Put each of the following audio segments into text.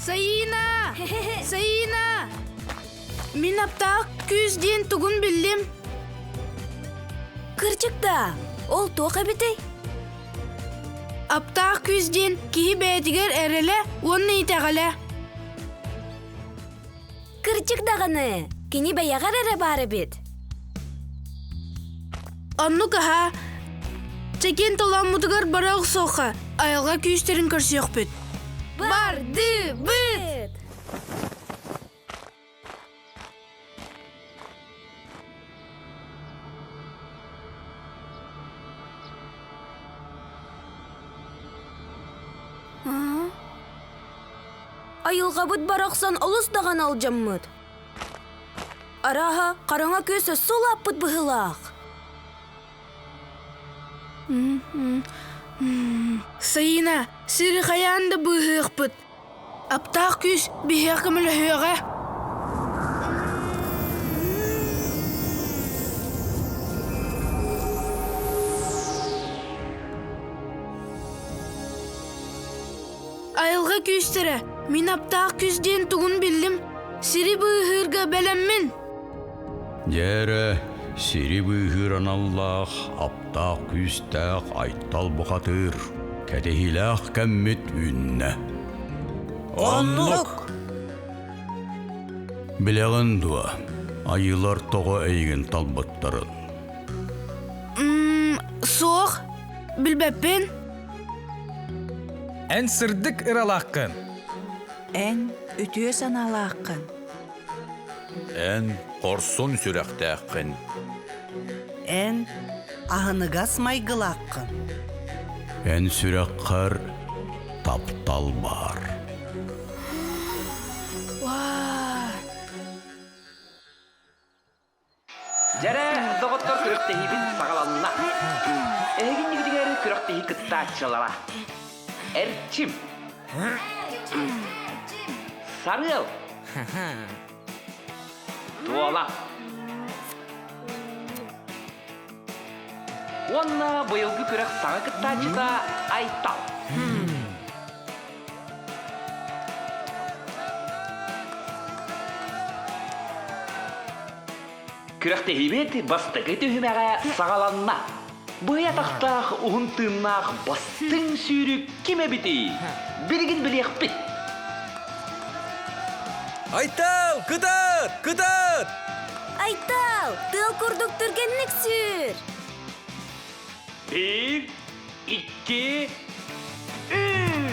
Саина! Саина! Мин аптаах күүс диэн тугун биллим. Кырдьык да, ол туох эбитий? Аптаах күүс диэн киһи бэйэтигэр эрэлэ уонна итэҕэлэ. Кырдьык даҕаны, кини бэйэҕэр эрэ баар эбит. Оннук аһаа, чэкиэн толооммутугар бара охсуохха, айылҕа күүстэрин көрсүөхпүт. Бардыбыт! Айылҕабыт барахсан олус даҕаны алдьаммыт. Арааһа, хараҥа күөс өссө улааппыт быһыылаах. Саина, сири хайаан да быыһыахпыт. Аптаах күүс биһиэхэ көмөлөһүөҕэ. Айылҕа күүстэрэ, мин аптаах күүс диэн тугун биллим. Сири быыһыырга бэлэммин. Дьэ эрэ, сири быыһыыр аналлаах, аптаах күүстээх Айтал бухатыыр, кэтэһиилээх кэммит үүннэ. Оннук! Билэҕин дуо, айыылар тоҕо эйигин талбыттарын? Суох, билбэппин. Эн сырдык ыралааххын. Эн үтүө санаалааххын. Эн хорсун сүрэхтээххин. Эн аһыныгас майгылааххын. Эн сүрэххэр таптал баар. Дьэрэ, доҕоттор күрэхтэһиибит саҕаланна. Эһигиннигитигэр күрэхтэһии кыттааччылара. Эрчим. Сарыал. Туола. Уонна быйылгы күрэх саҥа кыттааччыта Айтал. Күрэхтэһиибит бастакы түһүмэҕэ саҕаланна. Быһый атахтаах уһун тыыннаах бастыҥ сүүрүк ким эбитий? Билигин билиэхпит. Айтал, кытаат, кытаат! Айтал, тыал курдук түргэнник сүүр! Биир, икки, үс!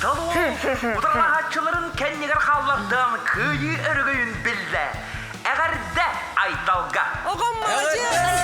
Айтал уол утарылаһааччыларын кэннигэр хааллартан кыайыы өрөгөйүн биллэ. Эҕэрдэ Айталга! Оҕом маладьыас!